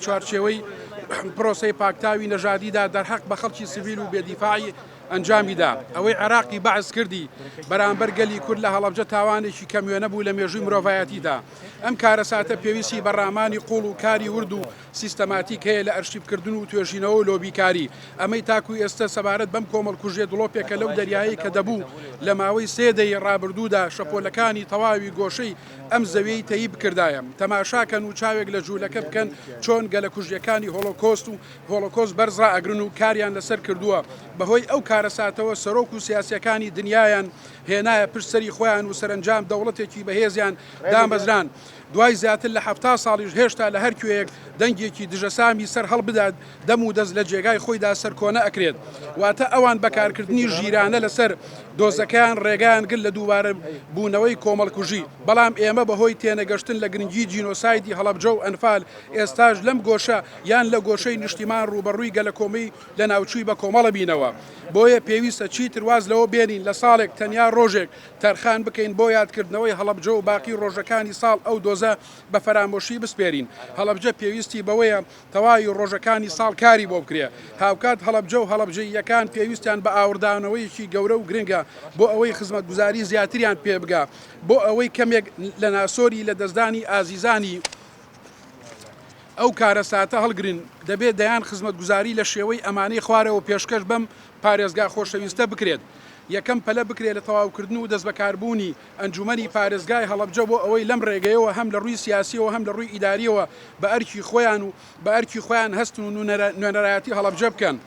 چوارچێوەی پرۆسەی پاکتاوی نەژادیدا دەرحەق بە خەڵکی سڤیل و بێدیفاعی ئەنجامی دا. ئەوەی عێراقی بەعس کردی بەرامبەر گەلی کورد لە هەڵەبجە تاوانێکی کەم وێنە بوو لە مێژووی مرۆڤایەتیدا. ئەم کارەساتە پێویستی بە ڕامانی قوڵ و کاری ورد و سیستەماتیک هەیە لە ئەرشیفکردن و توێژینەوە و لۆبیکاری. ئەمەی تاکو ئێستە سەبارەت بەم کۆمەڵکوژیە دڵۆپێکە لەو دەریایەی کە دەبوو لە ماوەی سێ دەیەی ڕابردوودا شەپۆلەکانی تەواوی گۆشەی ئەم زەویەی تەیی بکردایە. تەماشاکەن و چاوێک لە جوولەکە بکەن چۆن گەلەکوژیەکانی هۆڵۆکۆست و هۆڵۆکۆست بەرز ڕائەگرن و کاریان لەسەر کردووە. بەهۆی ئەو کارەساتەوە سەرۆک و سیاسیەکانی دنیایان هێنایە پشت سەری خۆیان و سەرەنجام دەوڵەتێکی بەهێزیان دامەزران. دوای زیاتر لە 70 ساڵیش هێشتا لە هەر کوێیەک دەنگێکی دژەسامی سەر هەڵبدات دەم و دەست لە جێگای خۆیدا سەرکۆنە ئەکرێت. واتە ئەوان بە کارکردنی ژیرانە لەسەر دۆزەکەیان ڕێگایان گرت لە دووبارە بوونەوەی کۆمەڵکوژی. بەڵام ئێمە بەهۆی تێنەگەشتن لە گرنگی جینۆسایدی هەڵەبجە و ئەنفال ئێستاش لەم گۆشە یان لە گۆشەی نیشتیمان ڕووبەڕووی گەلەکۆمەی لەناوچووی بەکۆمەڵ بینەوە. بۆیە پێویستە چیتر واز لەوە بێنین لە ساڵێک تەنیا ڕۆژێک تەرخان بکەین بۆ یادکردنەوەی هەڵەبجە و باقی ڕۆژەکانی ساڵ ئەو دۆزە بە فەرامۆشی بسپێرین. هەڵەبجە پێویستی بەوەیە تەواوی ڕۆژەکانی ساڵ کاری بۆ بکرێ. هاوکات هەڵەبجە و هەڵەبجەییەکان پێویستیان بە ئاوڕدانەوەیەکی گەورە و گرنگە بۆ ئەوەی خزمەتگوزاری زیاتریان پێ بگا بۆ ئەوەی کەمێک لە ناسۆری لەدەستدانی ئازیزانی ئەو کارەساتە هەڵگرن، دەبێ دەیان خزمەتگوزاری لە شێوەی ئەمانەی خوارەوە پێشکەش بەم پارێزگا خۆشەویستە بکرێت، یەکەم، پەلە بکرێ لە تەواوکردن و دەستبەکاربوونی ئەنجومەنی پارێزگای هەڵەبجە بۆ ئەوەی لەم ڕێگەیەوە هەم لە ڕووی سیاسیەوە هەم لە ڕووی ئیداریەوە بە ئەرکی خۆیان و بە ئەرکی خۆیان هەستن و نوێنەرایەتی هەڵەبجە بکەن.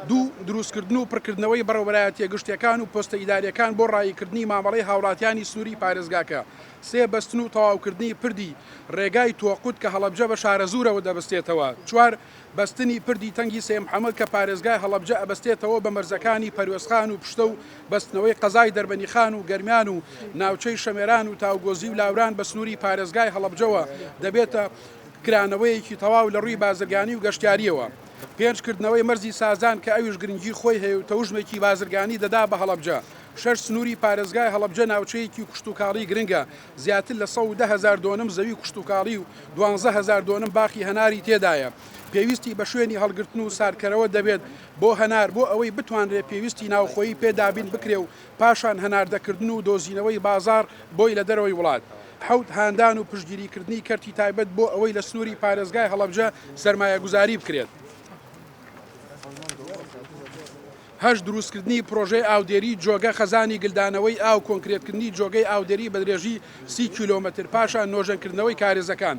دوو، دروستکردن و پڕکردنەوەی بەڕێوەبەرایەتیە گشتیەکان و پۆستە ئیداریەکان بۆ ڕاییکردنی مامەڵەی هاوڵاتیانی سنوری پارێزگاکە. سێ، بەستن و تەواوکردنی پردی ڕێگای تۆقوت کە هەڵەبجە بە شارەزوورەوە دەبەستێتەوە. چوار، بەستنی پردی تەنگی سەیمحەمەد کە پارێزگای هەڵەبجە ئەبەستێتەوە بە مەرزەکانی پەروێزخان و پشتە و بەستنەوەی قەزای دەربەنیخان و گەرمیان و ناوچەی شەمێران و تاوگۆزی و لاوران بە سنووری پارێزگای هەڵەبجەوە دەبێتە کرانەوەیەکی تەواو لە ڕووی بازرگانی و گەشتیارییەوە. پێنج، کردنەوەی مەرزی سازان کە ئەویش گرنگی خۆی هەیە و تەوژمێکی بازرگانی دەدا بە هەڵەبجە. شەش، سنووری پارێزگای هەڵەبجە ناوچەیەکی کشتوکاڵی گرنگە، زیاتر لە 110,000 دۆنم زەوی کشتوکاڵی و 12,000 دۆنم باخی هەناری تێدایە، پێویستی بە شوێنی هەڵگرتن و ساردکەرەوە دەبێت بۆ هەنار بۆ ئەوەی بتوانرێ پێویستی ناوخۆیی پێ دابین بکرێ و پاشان هەناردەکردن و دۆزینەوەی بازاڕ بۆی لە دەرەوەی وڵات. حەوت، هاندان و پشتگیریکردنی کەرتی تایبەت بۆ ئەوەی لە سنووری پارێزگای هەڵەبجە سەرمایەگوزاری بکرێت. هەشت، دروستکردنی پرۆژەی ئاودێری جۆگە خەزانی گلدانەوەی ئاو، کۆنکرێتکردنی جۆگەی ئاودێری بە درێژی 30 کیلۆمەتر، پاشان نۆژەنکردنەوەی کارێزەکان.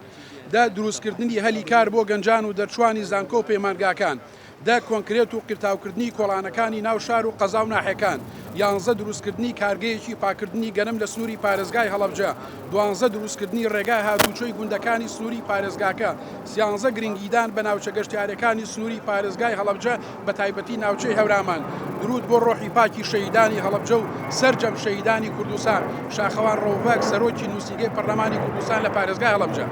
دە، دروستکردنی هەلی کار بۆ گەنجان و دەرچووانی زانکۆ و پەیمانگاکان. دە، کۆنکرێت و قیرتاوکردنی کۆڵانەکانی ناو شار و قەزا و ناحیەکان. یانزە، دروستکردنی کارگەیەکی پاککردنی گەنم لە سنووری پارێزگای هەڵەبجە. دوانزە، دروستکردنی ڕێگای هاتووچۆی گوندەکانی سنووری پارێزگاکە. سیانزە، گرنگیدان بە ناوچە گەشتیاریەکانی سنووری پارێزگای هەڵەبجە بەتایبەتی ناوچەی هەورامان. دروود بۆ ڕۆحی پاکی شەهیدانی هەڵەبجە و سەرجەم شەهیدانی کوردستان. شاخەوان ڕەوفبەگ، سەرۆکی نووسینگەی پەرلەمانی کوردستان لە پارێزگای هەڵەبجە.